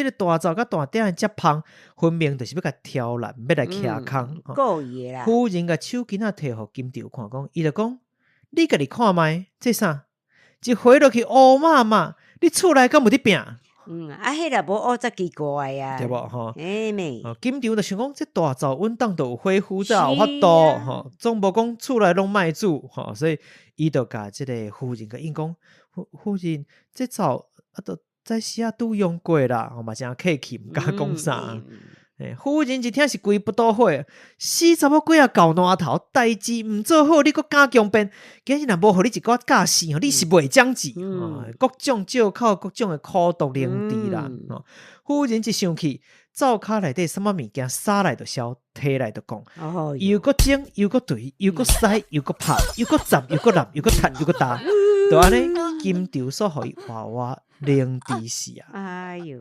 這个大灶佮大鼎的接芳，分明就是欲共挑難，欲來徛空。故意的啦。夫人共手巾仔提予金柱看，講，伊就講，你家己看覓，這啥？一回落去烏麻麻，你厝內敢有佇拚？嗯，啊，彼若無烏才奇怪啊，對無吼？欸咩？金柱就想講，這大灶穩當都有火釜才有法度吼，總無講厝內攏莫煮吼，所以伊就共這个夫人共應講，夫人，這灶啊，都早時仔拄用過啦，吼嘛誠客氣，毋敢講啥。欸，夫人一聽是規腹肚火，死查某鬼仔厚爛頭，代誌毋做好，你閣敢強辯？今日若無予你一寡教死吼，你是袂長志。各種借口，各種的苦毒凝滯啦。夫人一生氣，灶跤內底啥物物件，灑來就燒，提來就摃，又閣蒸，又閣捶，又閣篩，又閣拍，又閣斬，又閣攬，又閣踢，又閣打，就按呢，金柱煞予伊活活凌遲死啊！哎喲。